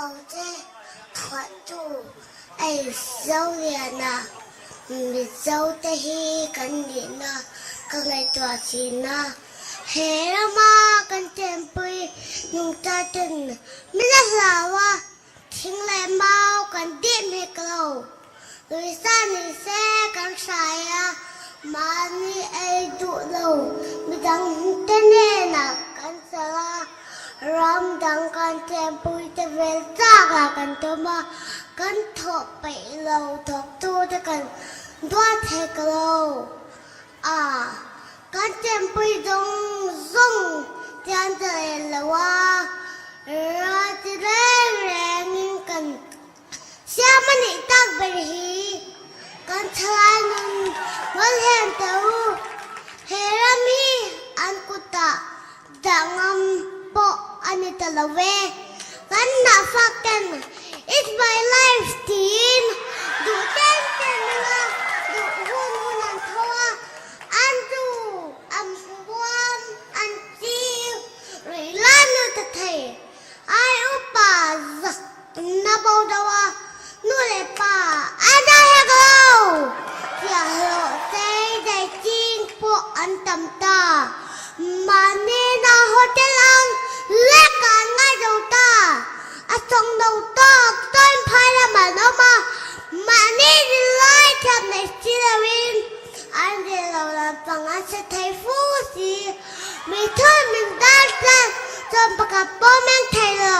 ko che phuahtu ei Zoliana Mizo te hi kan nihna ka ngaihtuah thin a, he rama kan chenpui nungcha ten min la hlau a, thing leh mau kan dih hmek lo. Luisa ni se kan hrai a, mahni ei duh lo midang te hnenah kan chal a, ram dang kan chenpui te vel chak ah kan tum a, kan thawh peih lo thawktu te kan duat hek lo a, kan chenpui zawng zawng tian ta leh lo a, ral ti reng rengin kan Siam a nih tak ber hi kan thalai nun rawn hen teh u. He ram hi an kutah dah ngam pawh a ni ta lo ve. Kan hnahfak ten It's my life tiin duh ten ten anga duh hun hun an tho a, an duh, an buam, an ching rih lai nu ta thei. Ai upa zak na bo deuh a, nu leh pa a dah hek lo. Fiahloh chei zai ching pawh an tam ta. Mahni na hotel ang lek ah an ngai zo ta. A sawng no tawk tawn phai lamah an awm a, mahni rilai thiam nei si loin an ril lo lampang an hre thei fu si. Mi thun min dar tlat chuan pakhat pawh meng thei lo.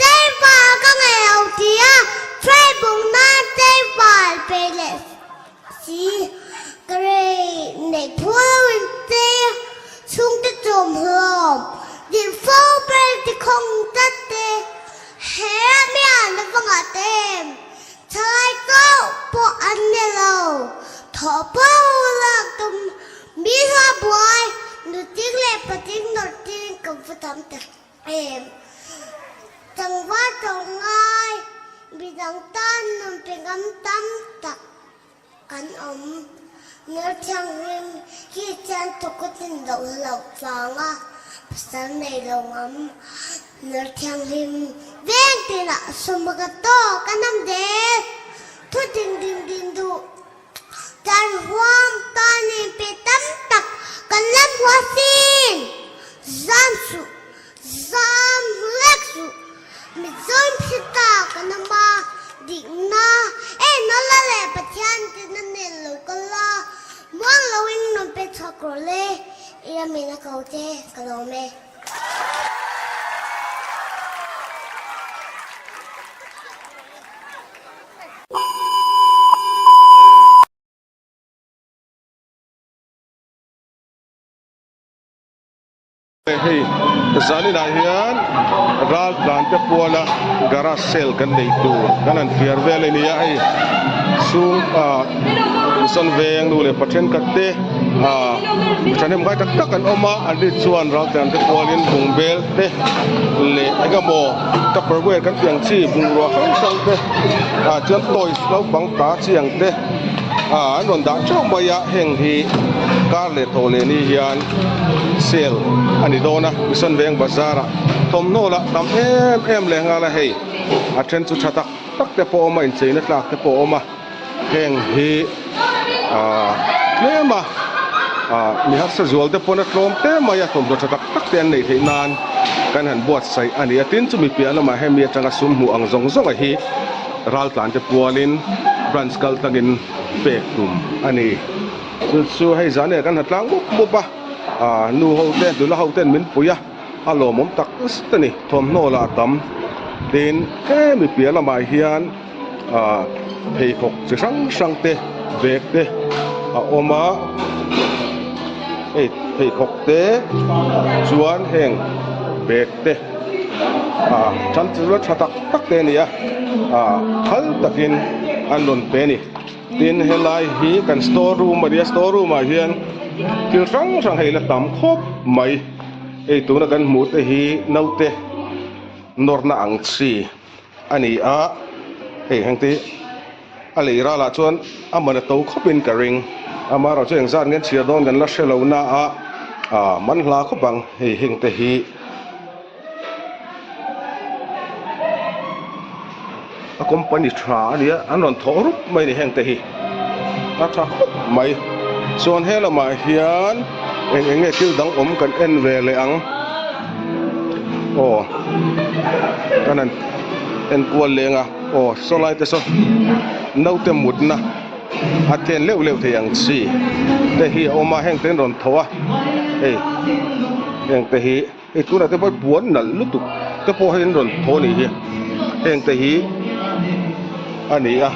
Cheival ka ngei lo ti a, hruai bung nan cheival pe leh si. Ka rei neih phu lo in chei chhungte chawm hlawm dih fo ber ti khawng tlat te. He ramia na va ngah ta em? Thalai chauh pawh an ni lo. Thawh pawh lak tum Mi hla buai, nuting leh pating nawrhtir ka va tam tak em. Tlangval tawh ngai, midang tan nun pe ngam tam tak kan awm. Ner thianghlim hi chian thawk a tlin loh hlauh vanga pasal nei lo ngam. Ner thianghlim veng tinah sawma ka tawk a nam zel. Thu ding ding ding duh. Kan huam tan in pe tam tak kan la hmu asin. Zam suh, zam hlek suh. Mizoram hre ta kan awm a, dikna enawla leh Pathian tihna nen lo kal a, muang loin rawn pe chhuak rawh le, i ramin a ko che ka lawm e. Hei zaninah hian ral tlan te puala garage sale kan nei tur kan han fiar vel a ni a hei chhung ah sawn veng nu leh pa thenkhat te ah thahnem ngai tak tak an awm a an ri chuan ral tlan te pualin bungbel te leh eng emaw tupperware kan tih ang chi bungrua hrang hrang te ah chuan toys naupang ta chi ang te ah an rawn dah theuh mai a heng hi kar leh thaw leh ni hian sale a ni dawn a mission veng bazar ah thawmhnaw lah tam em em leh nghal a hei a then chu tha tak tak te pawh a awm a incheina tlak te pawh a awm a heng hi ah tlem a ah mi harsa zual te pawn a tlawm te mai a thawmhnaw tha tak tak te an neih theih nan kan han buatsaih a ni a tin chumi piah lamah hemi atanga sum hmuh ang zawng zawng a hi ral tlan te pualin branch kal tlangin pek tum a ni chu chu hei zan leh kan ha tlang mup mup a ah nu ho te nula ho ten min pui a a lawmawm tak zet a ni thawmhnaw lah a tam tin hemi piah lamah hian. ah pheikhawk chi hrang hrang te bag te a awm a hei pheikhawk te chuan heng bag te ah tan chu tha tak tak te a ni a ah phal takin an rawn pe a ni tin helai hi kan store room a ni a store room ah hian thil hrang hrang hei la tam khawp mai hei tuna kan hmuh te hi naute nawrna ang chi. A ni a, hei hengte hi a lei ralah chuan a man a to khawpin ka ring. Amaherawh chu engzat nge an chhiar dawn kan la hre lo na a, ah man hla khawp ang hei hengte hi. A company tha a nia an rawn thawh rup mai a ni heng te hi a tha khawp mai chuan he lamah hian eng eng nge thil dang awm kan en ve leh ang aw kan han en kual leng a aw saw lai te saw naute mutna a then leuh leuh thei ang chi te hi a awm a heng te an rawn tho a hei heng te hi. Hei tunah te pawh puan nalh lutuk te pawh hei an rawn thaw a nih hi heng te hi a ni a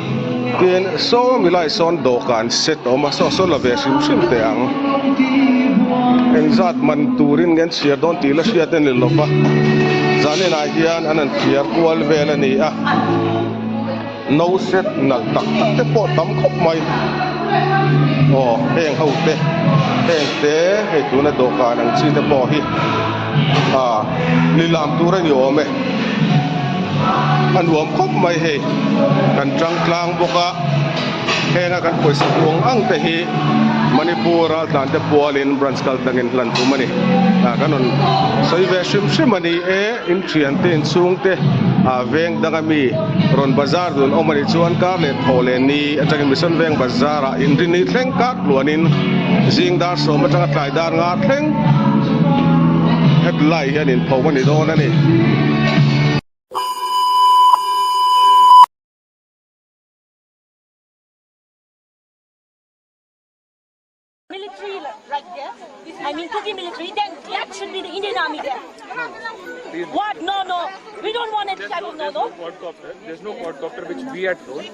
tin sawmi lai sawn dawhkan set a awm a saw sawn la ve hrim hrim teh ang engzat man turin nge an chhiar dawn tih la hriat a ni lo va zaninah hian an han chhiar kual vel a ni a no set nalh tak tak te pawh tam khawp mai aw heng ho te heng te hei tuna dawhkan ang chi te pawh hi ah lilam tur a ni awm e a nuam khawp mai hei kan tang tlang bawk a henga kan pawisa huang ang te hi Manipur raltlan te pualin branch kal tlangin hlan tum a ni ah kan rawn sawi ve hrim hrim a ni e. In thiante inchhung te ah veng danga mi rawn bazar dun awm a nih chuan kar leh thaw leh ni atangin Mission Veng bazar ah inrinni thleng kar tluanin zing dar sawm atanga tlai dar nga thleng hetlai hian inpho a ni dawn a ni. Military right there. I mean Kuki military, then that should be the Indian army there. What? No, no. We don't want any type of no, no. Quadcopter. There's no quadcopter which we had flown.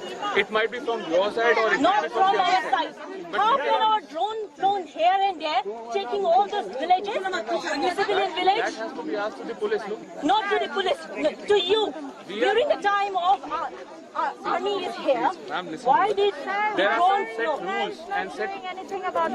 It might be from your side or it Not might be from from the our other side. How can our drone flown here and there, checking all those villages, the civilian village? That has to be asked to the police. No? Not to the police, no, to you. During the time of our, our army is here, Ma'am, listen. why did the There are drone some set flow? rules and set anything about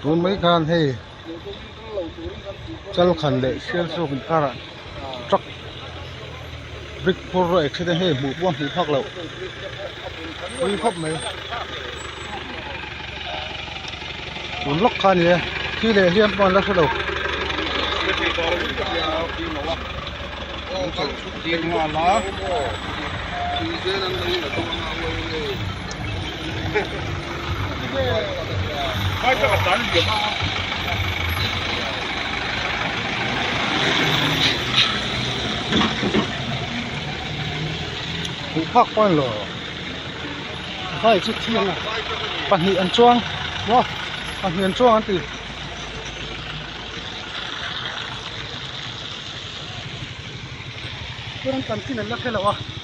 Tun mai khan hei Chalkhan leh Sialsuk inkarah truck brick phur accident hei hmuh pawh a hmuh phak loh pui khawp mai tun lawk kha a ni e thi leh hliam pawh an la hre lo. Hmuh phak pawh a ni lo bike chu thiang a pahnih an chuang maw pahnih an chuang an ti. Chuan an chanchin an la hre lo a.